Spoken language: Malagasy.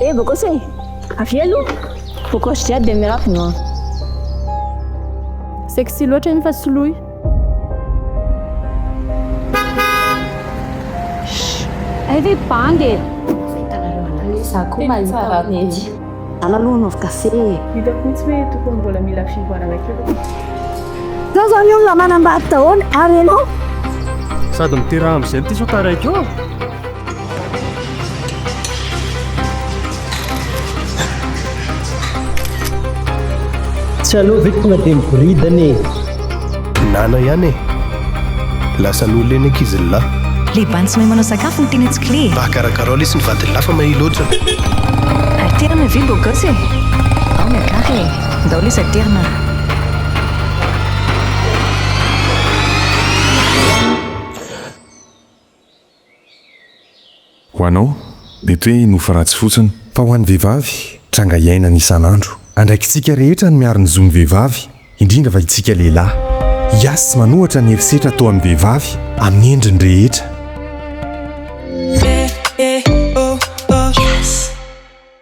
Eh beau gosse e! Avia aloha! Beau gosse jiaby dia miravina an! Sexy loatra iny fa soloy. Shh! Hay ve bandy e! Fahitanareo anazy. Za koa mahita mety. Zany aloha anaovy café e! Hitako mihitsy hoe tokony mbola mila fivoarana kely. Zao zany olona manambady daholo ary enao? Sady miteraha amizay ity sao taraiky eo. Tsy aleo ve tonga dia miboridana e? Nana ihany e! Lasa nolo eny ankizy lah. Le bandy tsy mahay manao sakafo no tena tsy kle e. Mba karakarao lesy ny vadin'lah fa mahia loatra. Aterina ve beau gosse e? Ao miakara e! Ndao lesy aterina. Ho anao, mety hoe nofy ratsy fotsiny. Fa ho an'ny vehivavy, tranga iainana isan'andro. Andraikitsika rehetra ny miaro ny zon'ny vehivavy, indrindra fa itsika lehilahy. Hiasa sy manohatra ny herisetra atao amin'ny vehivavy, amin'ny endriny rehetra.